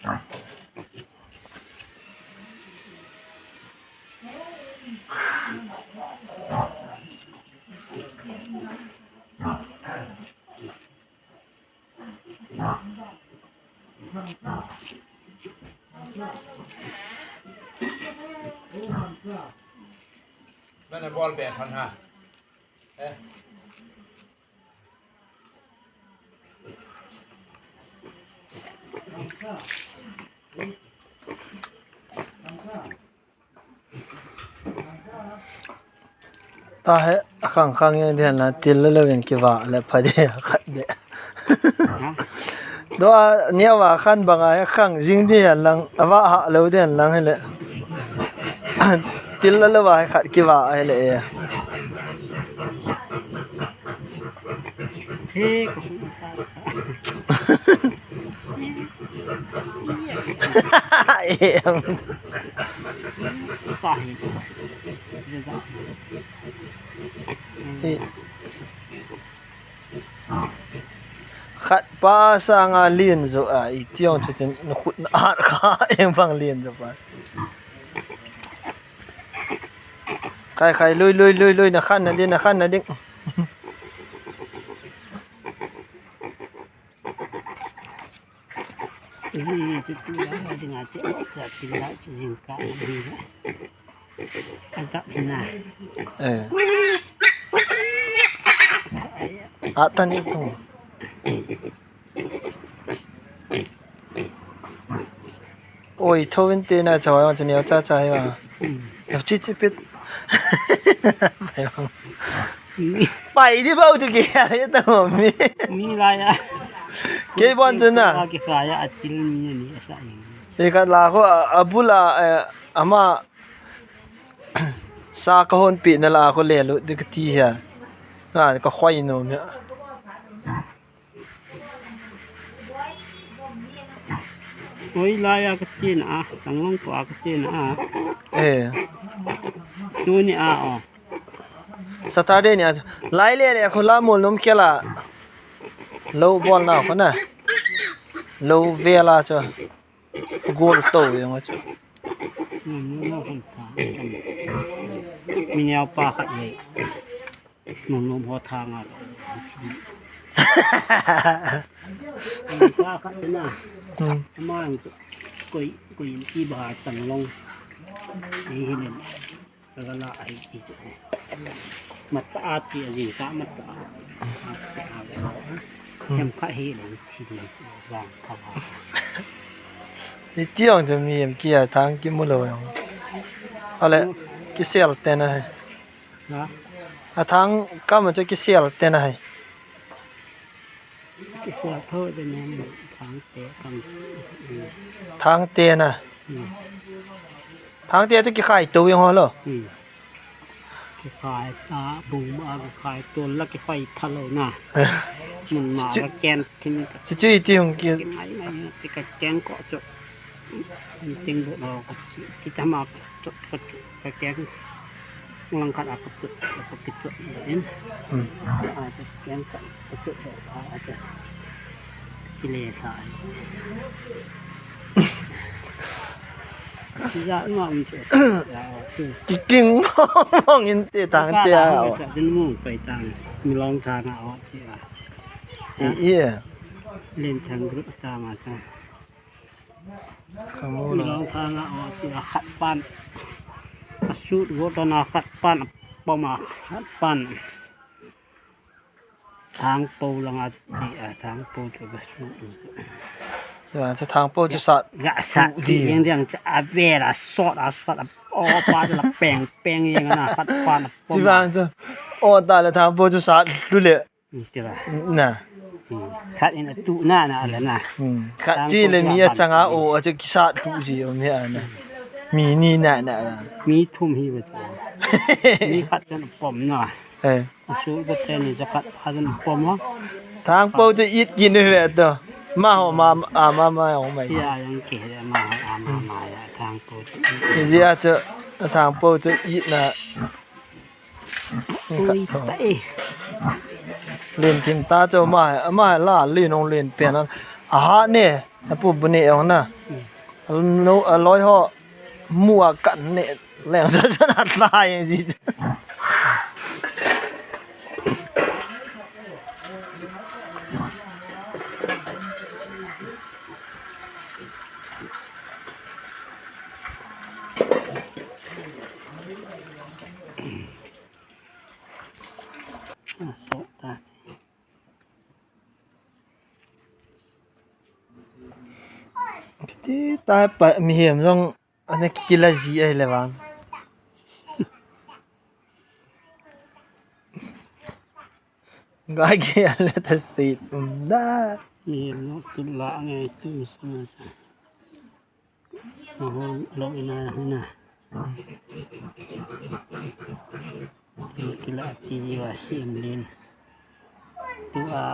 ມັນນະ ບອນແປດພັນຫ້າ ເອີ. ຕາເຮ ຄັງໆ ຢູ່ຫັ້ນນະ ຕິນລະເລີວເປັນກິວາ ແລະ ພະເດ ຄັນເດ ຮະ? ໂດອາ ເນວາ ຄັນບັງອາຍ ຄັງຈິງ ທີ່ຫັນຫຼັງ ອະວະ ຫະເລີວ ທີ່ຫັນຫຼັງ ຫັ້ນແຫຼະ ຕິນລະເລີວ ຫາຍ ຄັນກິວາ ຫັ້ນແຫຼະ. ເພກະ ເອງ ສາເຫດ ເອີ ຂັດປາສ້າງອາລີນໂຊອາ ອີ່ຕຽວຈະ ຈະຂຸດອາດຂາເອງຟັງລີນໂຊປາ ໄຄໆ ລຸຍໆ ລຸຍໆ ນະຄັນນະດິນ ນະຄັນນະດິນ. ເອີ ອາຕານິໂຕ ໂອ້ຍ ໂທເວັນເຕນາຈະວ່າ ຈະແນວຈ້າໆ ໃຫ້ວ່າ ອືມ ເອົາຈິດຈິດປິດ ໄປ ອືມ ໄປທີ່ເບົາຈຸເກຍ ເຮັດຕະຫົມມີ ມີຫຼາຍອະ ເກຍບອນຊັ້ນນະ ເກຍຂາຍອະ ອາຈິນມີອັນນີ້ອາສາ ເອກາລາໂຄ ອາບຸລາ ເອີ ອາມາ ຊາກະໂຮນປີນາລາໂຄ ແລລຸດກະທີເຮຍ ງານກະໄຂໂນມເນຍ. ໂອ້ຍ ລາຍອາກະຈີນອາ ສັງລົງກວ່າອາກະຈີນອາ ເອີ ນູນີ້ອາ ອໍ ສະຕາເດນີ້ອາ ລາຍເລເລ ຄົນລາໂມນນົມເຄລາ ໂລບອນລາວຄົນນະ ໂລເວລາຈະ ໂກໂຕ ຍັງວ່າຈະ ອືມ ມີແນວປ່າຄັກເລີຍ. ໜູໆ ພໍທາງອາ ຊາຄັດເນາະ ອືມ ມານ ກົຍ ກົຍ ອີບາ ສັງລົງ ເຫັນ ລະກະລະ ໄອ້ ອີ ມັດຕະອາຕິ ອາຈິງກະ ມັດຕະອາຕິ ອືມ ແຮມຄະເຮ ທີ່ວາງ ເຂົາວ່າ ອີຕຽວຈະມີເອັມເກຍທາງກິໂມໂລ ເອົາແຫຼະ ກິເຊລແຕນະ ນະ ອາທາງກຳມະຈະກິເຊລແຕນະ ກິເຊລເທີເດແມ່ນທາງແຕກຳ ທາງແຕນະ ອືມ ທາງແຕຈະກິຂາຍໂຕຍັງຮອດເລີ ອືມ ກິຂາຍຕາບຸງມາກິຂາຍໂຕລະກິຂາຍພະໂລນະ ມັນມາກະແກນ ຊິຈຸຍຕິຫຸງກິນ ໄມ້ໄມ້ຕິກະແກນເກາະຈົກ ມັນເຕັງບໍ່ອອກ ກິຕະມາກະຈົກກະແກນ ລັງຄັດອາກະຈົກ ອາກະຈົກເຫັນ ອືມ ອາກະແກນກະຈົກ ອາຈະກິເລສາຍ ຢາມາ ກິກິງມອງອິນຕິທາງເຕຍ ຈະມຸງໄປທາງ ມີລອງທາງອາອອກ ເອເອ ເລ່ນທາງກະລຸກຕາມາຊະ ຂະໂມຍ ລອງທາງອາອອກ ທີ່ວ່າຂັດປານ ອະສູດໂວຕະນາ ຂັດປານ ປະມາ ຂັດປານ ທາງໂປລະງາຕິ ອາ ທາງໂປຈະກະສູດ ສະວ່າຈະທາງໂປຈະສາດ ຍະສະຕິ ດີ ຍັງຈະອາເວລາສອດ ອາສອດ ອອປາຈະລະແປງ ແປງຍັງນະ ພັດປານ ທີ່ວ່າຈະ ໂອ ຕາຍລະ ທາງໂປຈະສາດ ດູແລ ອືມ ເຈົ້າວ່າ ນະ ອືມ ຄັດເອັນອະຕຸນານະ ອັນນັ້ນນະ ອືມ ຄັດຈີເລມີອາຈັງອາໂອ ອາຈະກິສາດດຸຈີໂອເມອານະ ມີນີນະນະ ມີທຸມຮີບະ ມີຄັດຈົນປອມນະ ເອີ ສູບະເຕນີຈະຄັດພາຈົນປອມເນາະ ທາງໂປຈະອິດກິນເວດໂຕ ມາເຮົາມາ ອາ ມາ ມາເຮົາໃໝ່ ທີ່ອາຍັງເກດມາ ອາ ມາ ມາ ທາງໂປຈະອິດ ທີ່ອາຈະ ທາງໂປຈະອິດນະ. ໂອ້ຍ ຕາຍ ຫຼິ້ນຖິ້ມຕາເຈົ້າມາ ມາຫຼານຫຼິ້ນໂຮງຫຼິ້ນແປນນັ້ນ ອາຫານເນ Apo bune ong na. ອືມ Lo, a, loi ho mua kan ne leng sa sa na lai si. ອາ ໂຊະຕາ Piti tai pa mi hem long ane kiki la ji ai le bang. Gua ki ale ta sit um da. Mi hem long tu la ngai tu sama sa. Maho long ina ina. Kila ti ji wa sim lin. Tu a.